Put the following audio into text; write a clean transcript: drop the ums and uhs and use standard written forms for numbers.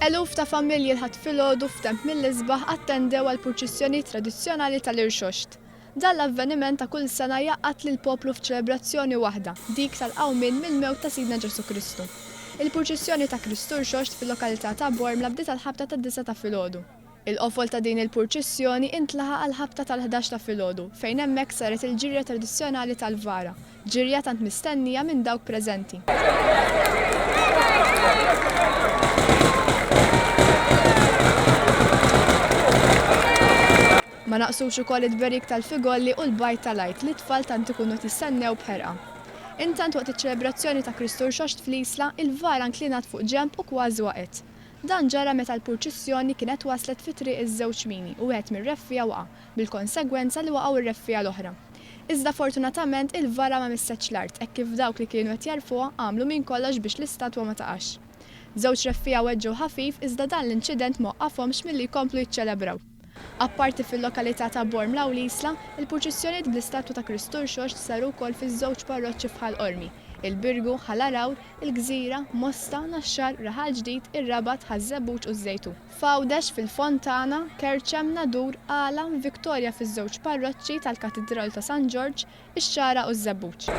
Eluf ta' familji l-Ħadd filgħodu f'temp mill-isbaħ attendew għall-purċissjoni tradizzjonali tal-Irxoxt. Dan l-avveniment ta' kull sena jgħaqqad lill-poplu f'ċelebrazzjoni waħda, dik tal-qawmien mill-mewt ta' Sidna Ġesù Kristu. Il-purċissjoni ta' Kristu Rxoxt fil-lokalità ta' Bormla bdiet għall-ħabta tad-disgħa ta' filgħodu. Il-qofol ta' din il-purċissjoni intlaħaq għall-ħabta tal-ħdax ta' filgħodu fejn hemmhekk saret il-ġirja tradizzjonali tal-vara, ġirja tant mistennija minn dawk preżenti. Ma naqsux ukoll it-tberik tal-figolli u l-bajd tal-Għid li t-tfal tant ikunu qed jistennew b'ħerqa. Intant waqt iċ-ċelebrazzjoni ta' Kristu Rxoxt fl-Isla, il-vara nklinat fuq ġenb u kważi waqgħet. Dan ġara meta l-purċissjoni kienet waslet fi Triq iż-Żewġ Mini u wieħed mir-reffiegħa waqa', bil-konsegwenza li waqgħu r-reffiegħa l-oħra. Iżda fortunatament il-vara ma missetx l-art hekk kif dawk li kienu qed jerfgħuha għamlu minn kollox biex l-istatwa ma taqax. Żewġ reffiegħa weġġgħu ħafif iżda dan l-inċident ma waqqafhomx milli jkomplu jiċċelebraw. Apparti fil-lokalità ta' Bormla u l-Isla, il-purċissjonijiet bl-istatwa ta' Kristu Rxoxt saru wkoll fiż-żewġ parroċċi f'Ħal Qormi, il-Birgu, Ħal Għargħur, il-Gżira, Mosta, Naxxar, Raħal Ġdid, ir-Rabat, Ħaż-Żebbuġ u ż-Żejtun. F'Għawdex, fil-Fontana, Kerċem, Nadur, Qala, Victoria fiż-żewġ parroċċi tal-Katidral ta' San Ġorġ, ix-Xagħra u ż-Żebbuġ.